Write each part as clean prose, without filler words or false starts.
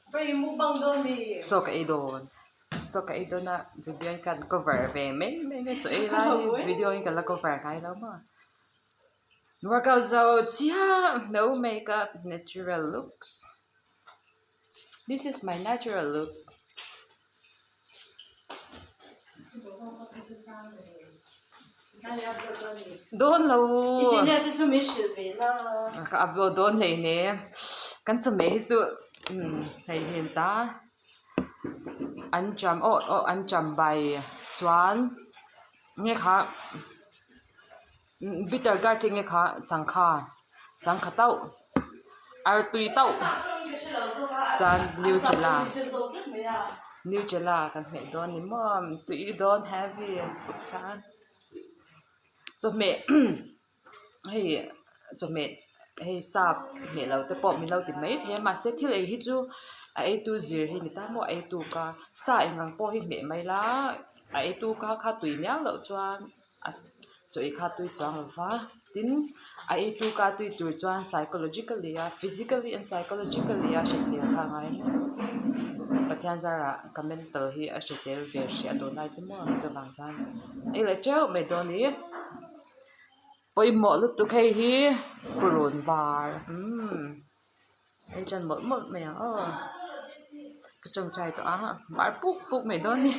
Chaw ka ei dawn chaw ka ei dawn a video in kan cover ve mai mai a chaw ei lai hi video in ka la cover ngai lo maw workout zo chiah no makeup natural looks this is my natural look. Dawn lo ka upload dawn hlei hle kan chawhmeh hi chu hei hmel ta an cham aw aw an cham bai chuan nge kha bitter gourd hi nge kha changkha changkha tauh artui tauh chuan nutella nutella kan hmeh dawn ni maw tui dawn heavy khan chawhmeh hei chawhmeh hei sap hmeh lo te pawh min lo ti mai thei a mahse thil ei hi chu a ei tu zir hi ni ta maw a ei tu ka sa eng ang pawh hi hmeh mai la a ei tu kha kha tui miau loh chuan. A chaw ei kha tui chuang lo va tin a ei tu ka tui tur chuan psychologically a physically and psychologically a hrisel kha a ngai Pathian zarah ka mental hi a hrisel ve hrih a tunlai chu maw chuvang chuan ei leh teuh mai dawn a ni pawimawh lutuk hei hi purun var umm hei chuan mawlh mawlh mai ang aw ka tawngtai tawh a mar puk puk mai dawn a ni.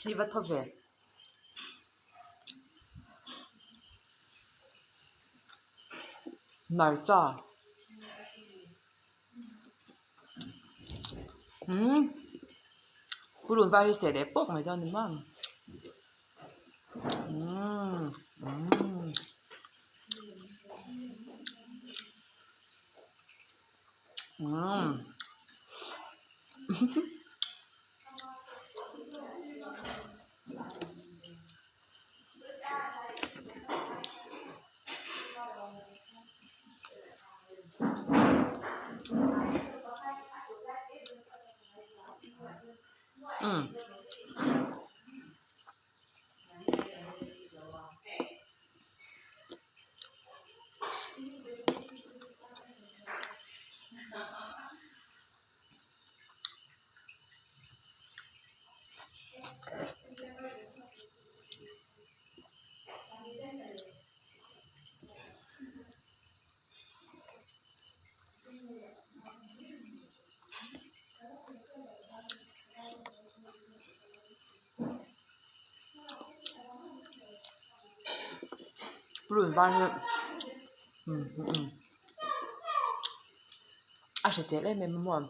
Thli va thaw ve. Hmarcha umm purun var hi seh leh pawp mai dawn a ni maw umm umm umm. A hrisel em em a maw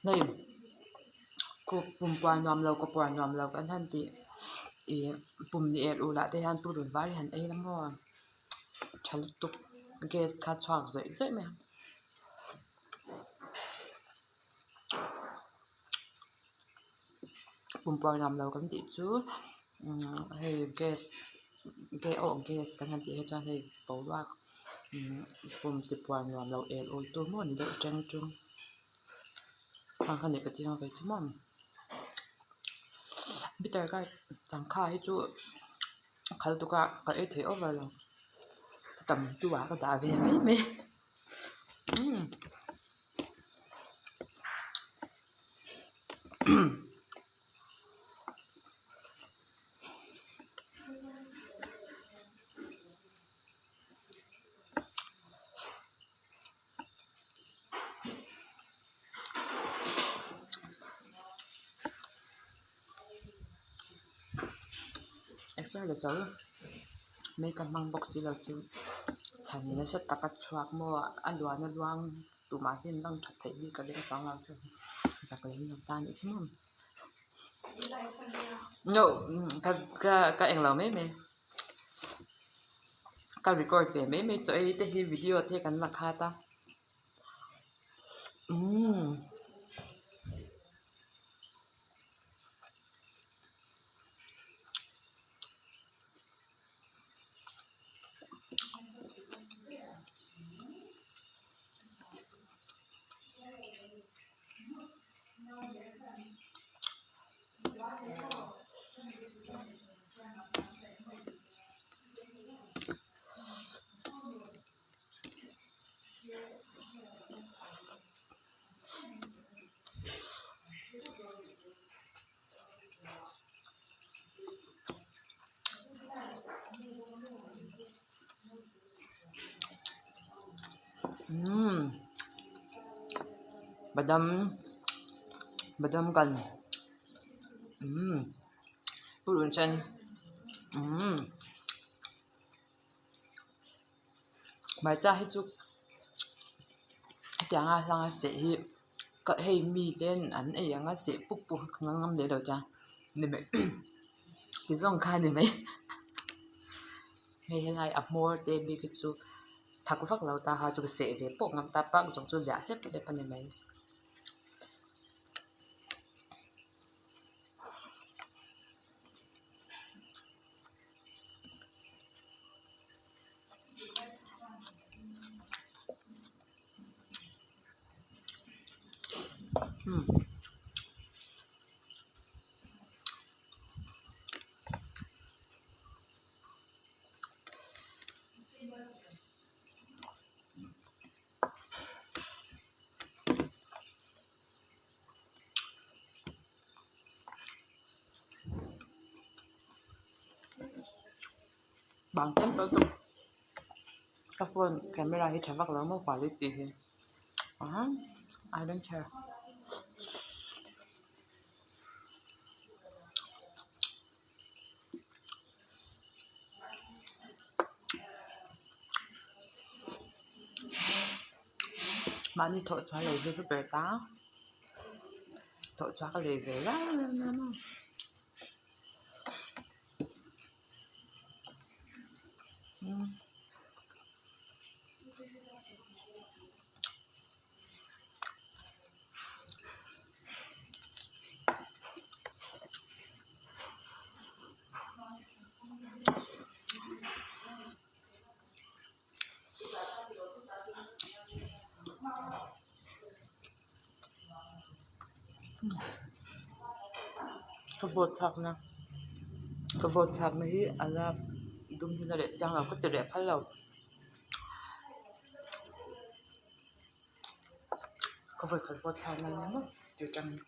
hei khup pum puar nuam lo kaw puar nuam lo kan han tih ih pum ni el ul ah te hian purun var hi han ei la maw tha lutuk gas kha chhuak zawih zawih mai ang. Pum puar nuam lo kan tih chu hei gas aw gas kan han tih hi chuan hei boruak pum ti puar nuam lo el ul tur maw ni deuh teng tung ang kha ni ka chiang ve chu maw bitter gourd changkha hi chu a khal tuk a ka ei thei over lo tam tu ah ka dah ve mai mai. Exer la zo makeup hmang bawk si lo chu thlan nasa taka chhuak maw a luan a luang tumah hian lang that theih bik a ring chuang lo chu zak lem lo ta anih chu maw no ka ka ka englo mai mai ka record ve mai mai chaw ei te hi video te kan la khat a umm. Badam badam kan umm purun sen umm hmarcha hi chu hetianga hlanga seh hi ka hei miten an ei ang a seh puk puk hi ka ngam leh lo tia ni mai ti zawng kha ni mai hei helai a hmawr te bik hi chu thak vak lo ta kha chu ka seh ve pawh ngam ta pak zawng chu liah hlep hlep a ni mai. Bang tlem tawh lutuk ka phone camera hi tha vak lo maw quality hi aha I don't care. Mahni thawh chhuah lei hi ka ber ta thawh chhuah ka lei ve reng reng a. Ka vote thlakna ka vote thlakna hi a la dum hi la reh chiang lo ka ti reh phal lo. Ka vawi khat vote thlakna a ni maw tih atangin.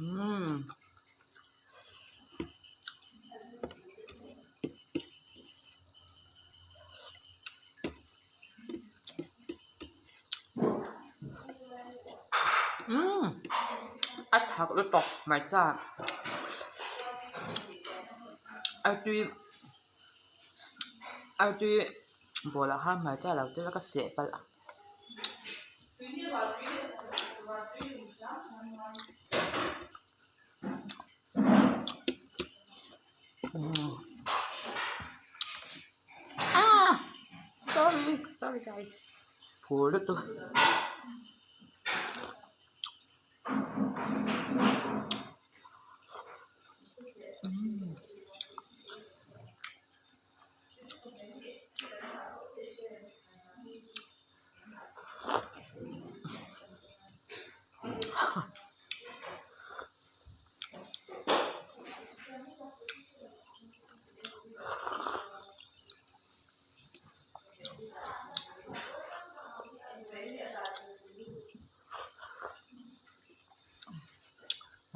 Umm. Umm a thak lutuk hmarcha artui artui bawlah khan hmarcha lo tel a ka seh palh a. Ah sorry sorry guys phur lutuk.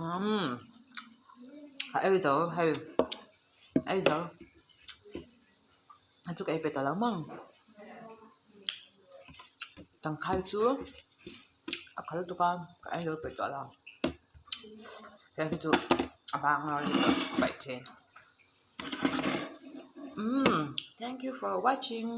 Umm a ei zo hei ei zo a chu ka ei pe ta lo maw tangkhai chu a khal tuk a ka ei lo peih tawh lo heng hi chu a bang a paih thin umm thank you for watching.